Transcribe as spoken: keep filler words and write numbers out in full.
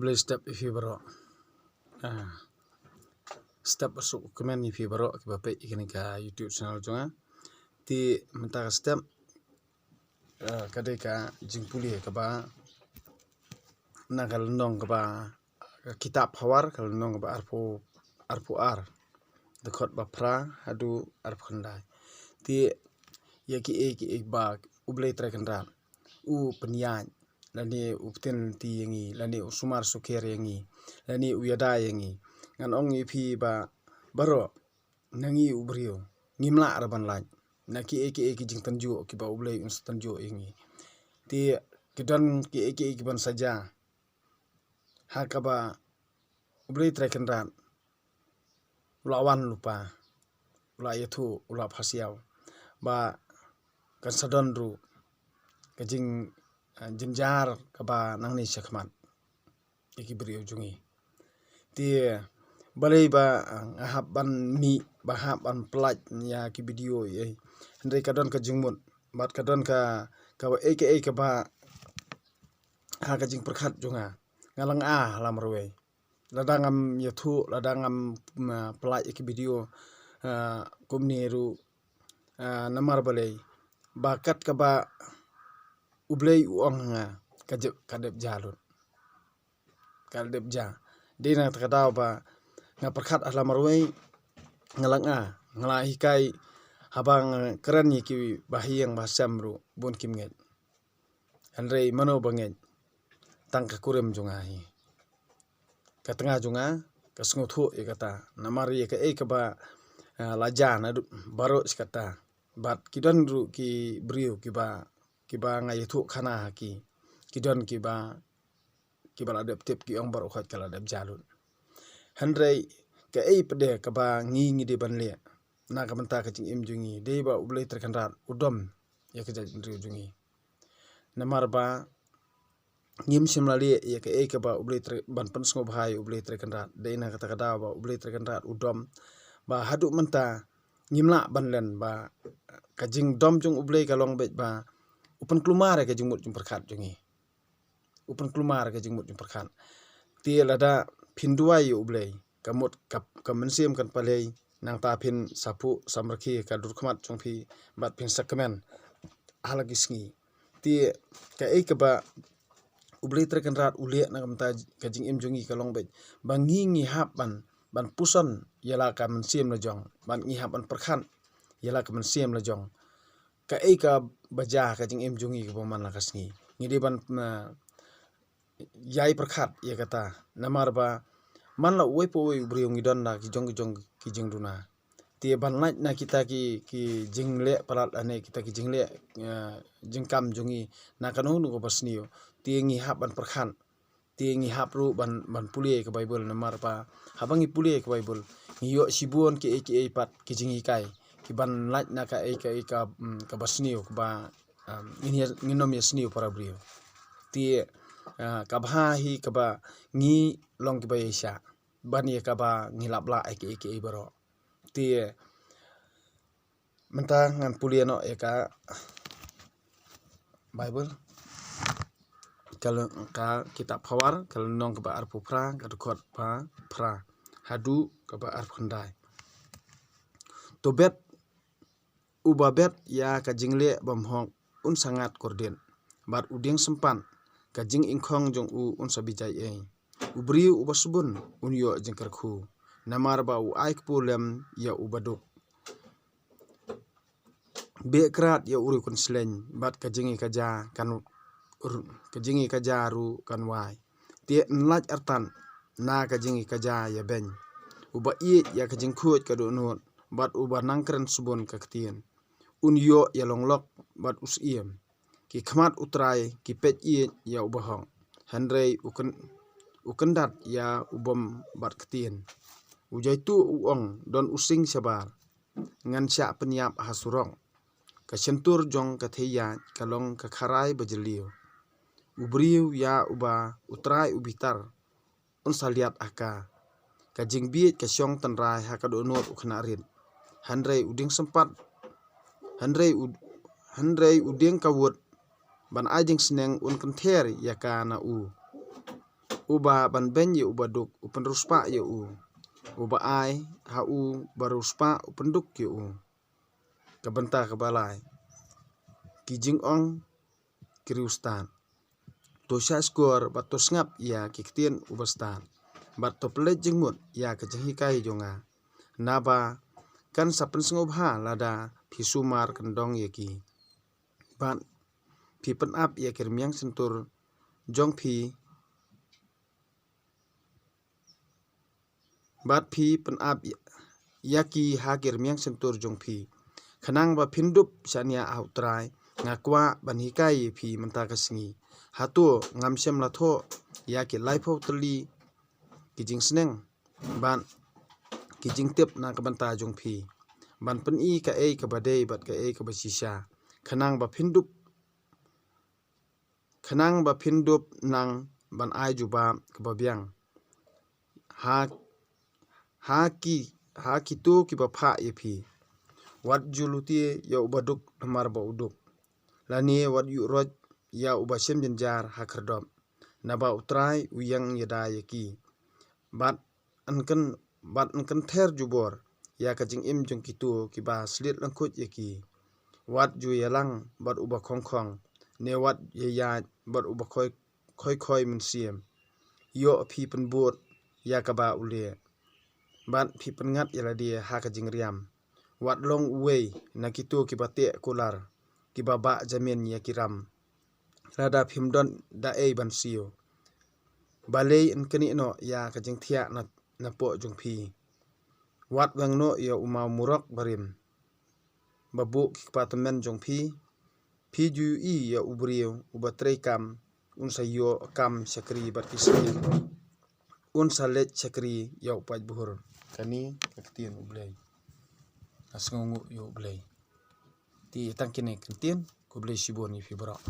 Blei step ïa phi baroh. Ah, step ba suk kmen ïa phi baroh kiba peit ïa kane ka YouTube channel jong nga. Te mynta ka step, ah, ka dei ka jingpule kaba na ka lynnong kaba, ka kitab Phawar, ka lynnong kaba arphew, arphew ar, dkhot ba phra haduh arphew khyndai. Te ïa kiei kiei ba U Blei Trai Kynrad u pynïaid, lane u pynthikna ïa ngi, lane u sumar sukher ïa ngi, lane u ïada ïa ngi. Ngan ong ïa phi ba baroh na ngi u briew ngim lah ruh ban lait na kiei kiei ki jingtynjuh kiba U Blei un sa tynjuh ïa ngi. Te ki don kiei kiei ki ban sa jia ha kaba U Blei Trai Kynrad u la wan lypa, u la ïathuh, u la phasiaw ba kan sa don ruh ka jing, eh, jynjar kaba nangne shakhmat ïa ki briew jong ngi. Te balei ba, ah, nga hap ban mih, ba hap ban pynlait ïa ki video ïa, hynrei ka don ka jingmut bad ka don ka, kaba ei ka ei kaba ha ka jingpyrkhat jong nga, nga la nga ha la marwei. Lada ngam ïathuh, lada ngam, mm, pynlait ïa ki video, ah, kumne ruh, ah, namar balei ba kat kaba U Blei u ong ha nga ka jep, ka dep jia lut. Ka dep jia. Dei na kata ka daw ba nga pyrkhat ha la marwei, nga la nga, nga la hikai, haba nga kren ïa kiba ha ïing ba ha sem ruh bun kim ngeit. Hynrei mano ba ngeit? Tang ka kurim jong nga hi. Ka tnga jong nga ka sngewthuh ïa kata. Namar ïa kaei kaba, ah, la jia naduh baroh shi katta. Bad ki don ruh ki briew kiba, kiba nga ïathuh khana ha ki. Ki don kiba, kiba la dep tip, ki ong baroh khoit ka la dep jia lut. Hynrei kaei pat de kaba ngi ngi dei ban leh na ka bynta ka jingim jong ngi, dei ba U Blei Trai Kynrad u dom ïa ka jaitbynriew jong ngi. Namar ba ngim shym la leh ïa kaei kaba U Blei Trai, ban pynsngewbha ïa U Blei Trai Kynrad. Dei na kata ka daw ba U Blei Trai Kynrad u dom ba haduh mynta ngim lah ban len, ba ka jingdom jong U Blei ka long beit ba u pynkulmar ïa ka jingmut jingpyrkhat jong ngi. U pynkulmar ïa ka jingmut jingpyrkhat. Te lada phin duwai ïa U Blei, ka mut ka, ka mynsiem kan pynlait, nangta phin sa phuh sa markhie ka dur khmat jong phi bad phin sa kmen ha la ki sngi. Te kaei kaba U Blei Trai Kynrad u leh na ka bynta ka jingim jong ngi ka long beit ba ngi ngi hap ban, ban puson ïa la ka mynsiem la jong, ban ngi hap ban pyrkhat ïa la ka mynsiem la jong. Kaei kaba jia ha ka jingim jong ngi kaba man la ka sngi, ngi dei ban, ah, ïai pyrkhat ïa kata. Namar ba man la uwei pa uwei u briew ngi don la ki jong ki jong ki jingduna. Te ban lait na kita ki, ki jingleh palat lane kita ki jingleh, eh, jingkam jong ngi na kano kano kaba sniew, te ngi hap ban pyrkhat. Te ngi hap ruh ban, ban pule ïa ka Baibl, namar ba haba ngi pule ïa ka Baibl ngi ïoh shibun kiei kiei pat ki jinghikai kiban lait na kaei kaei ka, mm, kaba sniew kaba, um, ngin ïa, ngin ym ïa sniew para briew. Te, ah, kaba bha hi kaba ngi long kiba ïaishah ban ïa kaba ngi lap lah ïa kiei kiei baroh. Te mynta ngan pule noh ïa ka Baibl, ka, ka kitab Phawar, ka lynnong kaba arphew phra, ka dkhot ba phra haduh kaba arphew khyndai. To bet uba bet ïa ka jingleh bymhok un sa ngat kordit, bad u dieng sympat ka jingïngkhong jong u un sa bijai ei. U briew uba sbun un ïoh jingkyrkhu, namar ba u ai kpu lem ïa uba duk. Beh krad ïa u riew kynslem, bad ka jingïakajia kan, ka jingïakajia ruh kan wai. Te yn lait artat na ka jingïakajia ïa beiñ. Uba ïeit ïa ka jingkhuid ka dohnud, bad uba nang kren sbun ka ktien, un ïoh ïa long lok bad u syiem. Ki khmat U Trai ki peit ïeit ïa uba hok, hynrei u kyn, u kyndat ïa u bym bat ktien. U jaituh u ong, don u sing shabar, ngan shah pynïap ha surok. Ka shyntur jong ka thei ïaid ka long ka kharai ba jylliew. U briew ïa uba U Trai u bitar un sa liat ha ka. Ka jingbieit ka shong tynrai ha ka dohnud u khynnah rit. Hynrei u dieng sympat, hynrei u, hynrei u dieng kawut ban ai jingsneng un kynther ïa ka na u. Uba ban beiñ ïa u baduk u pynriewspah ïa u, uba ai ha u ba riewspah u pynduk ïa u. Ka bynta kaba lai. Ki jingong ki riewstad. To shahshkor bad to sngap ïa ki ktien u bastad, bad to pynleit jingmut ïa ka jinghikai jong nga. Naba kan sa pynsngewbha lada phi sumar kyndong ïa ki, bad phi pynap ïa ki rmiang shyntur jong phi, bad phi pynap ïa ki ha ki rmiang shyntur jong phi, khnang ba phin dup shaniah ha U Trai. Nga kwah ban hikai ïa phi mynta ka sngi. Hato ngam shym la thoh ïa ki laiphew tylli ki jingsneng bad ki jingtip na ka bynta jong phi, ban pyni kaei kaba dei bad kaei kaba shisha, khnang ba phin dup, khnang ba phin dup nang ban ai jubab kaba biang ha, ha ki, ha kito kiba phah ïa phi. Wat ju lute ïa u baduk namar ba u duk, lane wat ïuh roit ïa uba shem jynjar ha khyrdop. Naba U Trai u ïeng ïada ïa ki, bad yn kyn, bad yn kynther jubor ïa ka jingim jong kito kiba sliet lyngkhuid ïa ki. Wat ju ïalang bad uba khongkhong, ne wat ïaïaid bad uba khoi, khoi khoi mynsiem. Ïoh phi pynbud ïa kaba u leh, bad phi pynngat ïa lade ha ka jingriam. Wat long uwei na kito kiba teh kular, kiba bah jamin ïa ki ram. Lada phim don da ei ban siew, balei yn knieh noh ïa ka jingthiah na, napoh jong phi. Wat weng noh ïa u maw murok barim ba buh ki kpa tymmen jong phi. Phi ju ïohi ïa u briew uba trei kam, un sa ïoh kam shakri bad ki sngewbha, un sa leit shakri ïa u paidbah. Kane ka ktien U Blei. Nga sngewnguh ïa U Blei. Te tang kine ki ktien, khublei shibun ïa phi baroh.